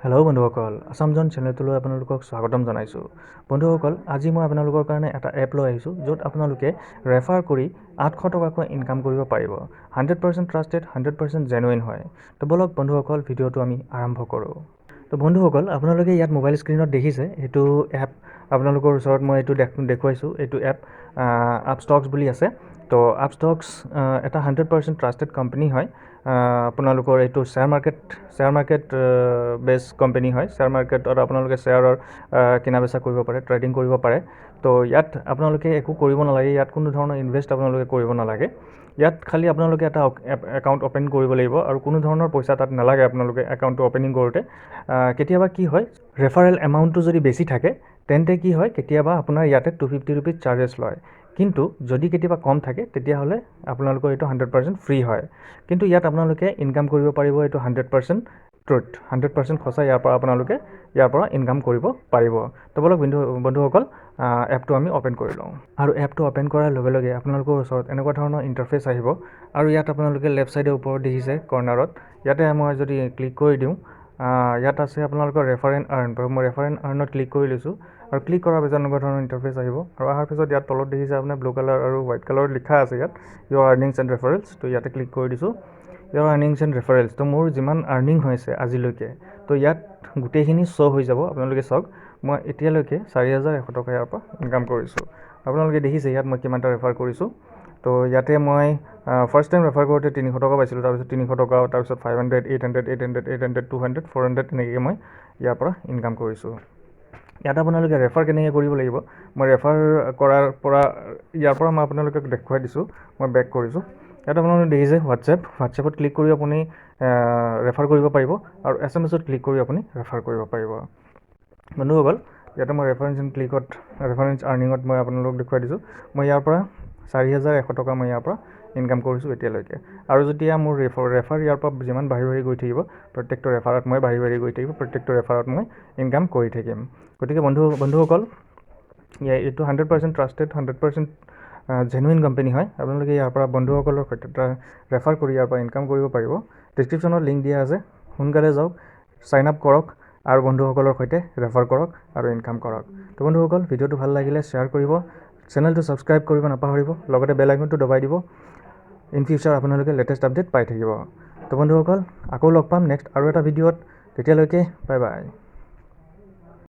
Hello' বন্ধুসকল, আছাম জন চেনেলটোলৈ আপোনালোকক স্বাগতম জনাইছোঁ। বন্ধুসকল, আজি মই আপোনালোকৰ কাৰণে এটা এপ লৈ আহিছোঁ, য'ত আপোনালোকে ৰেফাৰ কৰি 800 টকাকৈ ইনকাম কৰিব পাৰিব। 100% ট্ৰাষ্টেড, 100% জেনুইন হয়। তো ব'লক বন্ধুসকল, ভিডিঅ'টো আমি আৰম্ভ কৰোঁ। তো বন্ধুসকল, আপোনালোকে ইয়াত মোবাইল স্ক্ৰীণত দেখিছে এইটো এপ। আপোনালোকৰ ওচৰত মই এইটো দেখুৱাইছোঁ। এইটো এপ আপষ্টক্স বুলি আছে। তো আপষ্টক্স এটা 100% ট্ৰাষ্টেড কোম্পানী হয়। আপোনালোকৰ এইটো share market বেছ কোম্পানী হয়। শ্বেয়াৰ মাৰ্কেটত আপোনালোকে শ্বেয়াৰৰ কিনা বেচা কৰিব পাৰে, ট্ৰেডিং কৰিব পাৰে। তো ইয়াত আপোনালোকে একো কৰিব নালাগে। ইয়াত কোনো ধৰণৰ ইনভেষ্ট আপোনালোকে কৰিব নালাগে। ইয়াত খালি আপোনালোকে এটা একাউণ্ট অ'পেন কৰিব লাগিব আৰু কোনো ধৰণৰ পইচা তাত নালাগে আপোনালোকে একাউণ্টটো অ'পেনিং কৰোঁতে। কেতিয়াবা কি হয়, ৰেফাৰেল এমাউণ্টটো যদি বেছি থাকে, তেন্তে কি হয়, কেতিয়াবা আপোনাৰ ইয়াতে 250 ৰুপিজ চাৰ্জেছ লয়। কিন্তু যদি কেতিয়াবা কম থাকে, তেতিয়াহ'লে আপোনালোকৰ এইটো 100% ফ্ৰী হয়। কিন্তু ইয়াত আপোনালোকে ইনকাম কৰিব পাৰিব। এইটো 100% ট্ৰুথ, 100% সঁচা। ইয়াৰ পৰা আপোনালোকে ইয়াৰ পৰা ইনকাম কৰিব পাৰিব। তো ব'লক বন্ধুসকল, এপটো আমি অ'পেন কৰি লওঁ। আৰু এপটো অ'পেন কৰাৰ লগে লগে আপোনালোকৰ ওচৰত এনেকুৱা ধৰণৰ ইণ্টাৰফেচ আহিব। আৰু ইয়াত আপোনালোকে লেফ্ট ছাইডে ওপৰত দেখিছে কৰ্ণাৰত, ইয়াতে মই যদি ক্লিক কৰি দিওঁ, ইয়াত আছে আপোনালোকৰ ৰেফাৰ এণ্ড আৰ্ণ। মই ৰেফাৰ এণ্ড আৰ্ণত ক্লিক কৰি লৈছোঁ। আৰু ক্লিক কৰাৰ পিছত এনেকুৱা ধৰণৰ ইণ্টাৰফেচ আহিব। আৰু অহাৰ পিছত ইয়াত তলত দেখিছে আপোনাৰ ব্লু কালাৰ আৰু হোৱাইট কালাৰত লিখা আছে ইয়াত "ইয়ৰ আৰ্নিংছ এণ্ড ৰেফাৰেলছ"। তো ইয়াতে ক্লিক কৰি দিছোঁ, "ইয়ৰ আৰ্নিংছ এণ্ড ৰেফাৰেলছ"। তো মোৰ যিমান আৰ্নিং হৈছে আজিলৈকে, তো ইয়াত গোটেইখিনি শ্ব' হৈ যাব। আপোনালোকে চাওক, মই এতিয়ালৈকে 4100 টকা ইয়াৰ পৰা ইনকাম কৰিছোঁ। আপোনালোকে দেখিছে ইয়াত মই কিমানটা ৰেফাৰ কৰিছোঁ। তো ইয়াতে মই ফাৰ্ষ্ট টাইম ৰেফাৰ কৰোঁতে 300 টকা পাইছিলোঁ, তাৰপিছত 300 টকা, তাৰপিছত 500, 800, 800, 800, 200, 400, তেনেকৈ মই ইয়াৰ পৰা ইনকাম কৰিছোঁ। ইয়াত আপোনালোকে ৰেফাৰ কেনেকৈ কৰিব লাগিব, মই ৰেফাৰ কৰাৰ পৰা ইয়াৰ পৰা মই আপোনালোকক দেখুৱাই দিছোঁ। মই বেক কৰিছোঁ। ইয়াত আপোনালোকে দেখিছে হোৱাটছএপ। হোৱাটছএপত ক্লিক কৰি আপুনি ৰেফাৰ কৰিব পাৰিব আৰু এছএমএছত ক্লিক কৰি আপুনি ৰেফাৰ কৰিব পাৰিব। বন্ধুসকল, ইয়াতে মই ৰেফাৰেঞ্চ এণ্ড ক্লিকত, ৰেফাৰেঞ্চ আৰ্নিঙত মই আপোনালোকক দেখুৱাই দিছোঁ। মই ইয়াৰ পৰা 4100 টকা মই ইয়াৰ পৰা ইনকাম কৰিছোঁ এতিয়ালৈকে। আৰু যেতিয়া মোৰ ৰেফাৰ ইয়াৰ পৰা যিমান বাঢ়ি বাঢ়ি গৈ থাকিব, প্ৰত্যেকটো ৰেফাৰত মই বাঢ়ি বাঢ়ি গৈ থাকিব, প্ৰত্যেকটো ৰেফাৰত মই ইনকাম কৰি থাকিম। গতিকে বন্ধুসকল, এইটো 100% ট্ৰাষ্টেড, 100% জেনুইন কোম্পানী হয়। আপোনালোকে ইয়াৰ পৰা বন্ধুসকলৰ সৈতে ৰেফাৰ কৰি ইয়াৰ পৰা ইনকাম কৰিব পাৰিব। ডিছক্ৰিপশ্যনত লিংক দিয়া আছে। সোনকালে যাওক, ছাইন আপ কৰক আৰু বন্ধুসকলৰ সৈতে ৰেফাৰ কৰক আৰু ইনকাম কৰক। তো বন্ধুসকল, ভিডিঅ'টো ভাল লাগিলে শ্বেয়াৰ কৰিব, চেনেলটো ছাবস্ক্ৰাইব কৰিব নাপাহৰিব, লগতে বেল আইকনটো দবাই দিব। ইন ফিউচাৰ আপোনালোকে লেটেষ্ট আপডেট পাই থাকিব। তো বন্ধুসকল, আকৌ লগ পাম নেক্সট আৰু এটা ভিডিঅ'ত। তেতিয়ালৈকে বাই বাই।